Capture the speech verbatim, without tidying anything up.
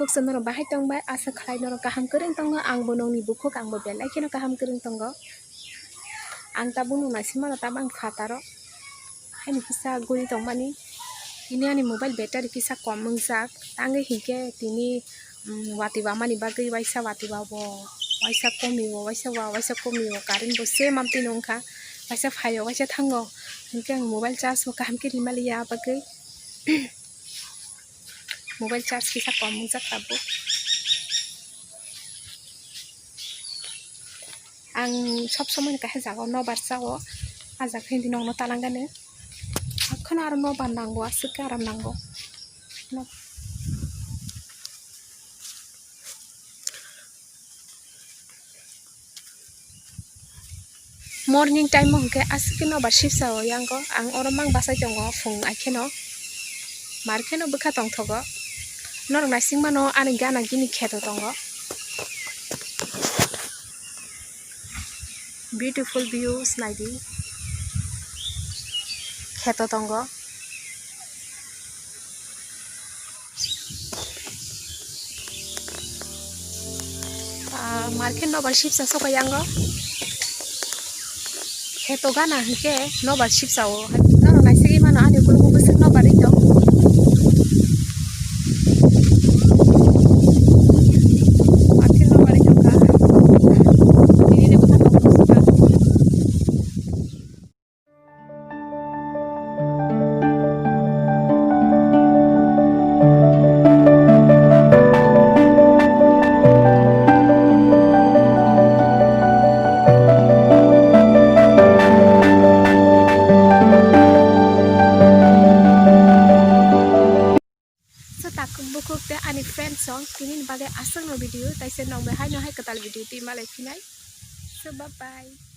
Bukhuk se norok bahai tongbai, asa khlai norok kaham kwrwng tongo, ang bo nokni bukhuk, ang bo belai kheno kaham kwrwng tongo. Ang tabuk no naisingmano tabang phataro. Haini kisa guri tongmani. Tini ani mobile battery kisa kom wngjak. Tangwi hinkhe tini, mm, watwi bamani bagwi waisa watwi babo, waisa komiwo, waisa wa, waisa komiwo, current bo se mamtwi nungkha. Waisa phaio, waisa thango. Hinkhe ang mobile charge bo kaham khe rima liya bagwi. Mobile charge kisa kom wngjak tabuk. Ang sob somoi no kaisa jaga o nobar sao, ah jaga hindi nokno talang gani. Hakhano aro nobar nango, aswk khe aram nango. No-, morning time o hwnkhe aswk khe nobar sipsa o yango, ang oro mang bachai tongo phung ai kheno, mar kheno bwkha tongthogo. Norok naisingmano ani gana gini kheto tongo. Beautiful views naidi. Kheto tongo. Ah, mar khe nobar sipsa sokha yango. Kheto gana hinkhe nobar sipsa o. Norok naisingwi mano ani ukulukgo bwswk nobar ri tong. Akhir no bari jokha. Tini de bwkha tong bwswk. So, takhuk bukhuk tei ani friends rok tini ni bagwi aswkno video, taisa nokbai haino hai kwtal video twi malai phinai. So, bye bye.